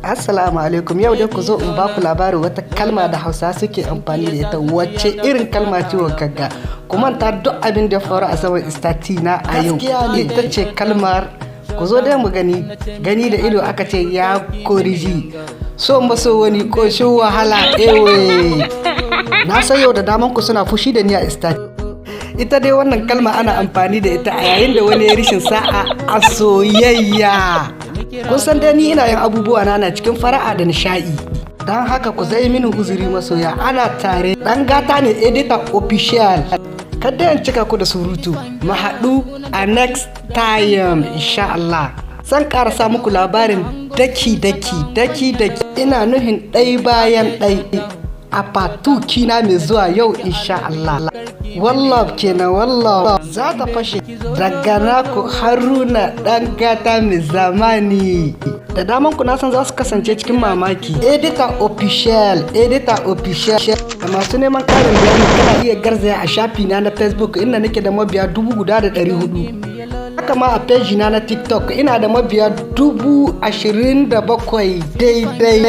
Assalamu alaikum. Yau dai ku zo in baku labarin wata kalma da Hausa suke amfani da ita. Wacce irin kalma ce gagga? Ku manta duk abin da ya faru a saman status na a yau. Ita ce kalmar. Ku zo dai mu gani, gani da ido aka ce ya koriji. So maso wani koshin wahala ewe. Na san yau da daman ku suna fushi da ni a status. Ita dai wannan kalma ana amfani da ita a yayin da wani ya rishin sa'a a soyayya. Kun san dai ni ina yin abubuwa na cikin fara'a da nishaɗi. Don haka ku zai mini uzuri, masoya. Ana tare, ɗan gata ne, editor official. Kada in cika ku da surutu, mu haɗu a next time insha Allah. Zan ƙarasa muku labarin daki daki daki daki, ina nuhin ɗai bayan ɗai, a part 2 kina mai zuwa yau insha Allah. Wallaf kenan, wallaf za ta fashe. Daga naku Haruna, ɗan gata mai zamani. Da daman ku na san za su kasance cikin mamaki. Editor official, editor official. Da masu neman ƙarin bayani, kana iya garzaya a shafi na na Facebook, inda nake da mabiya 1,400. Haka ma a page na na TikTok ina da mabiya 27,000 daidai.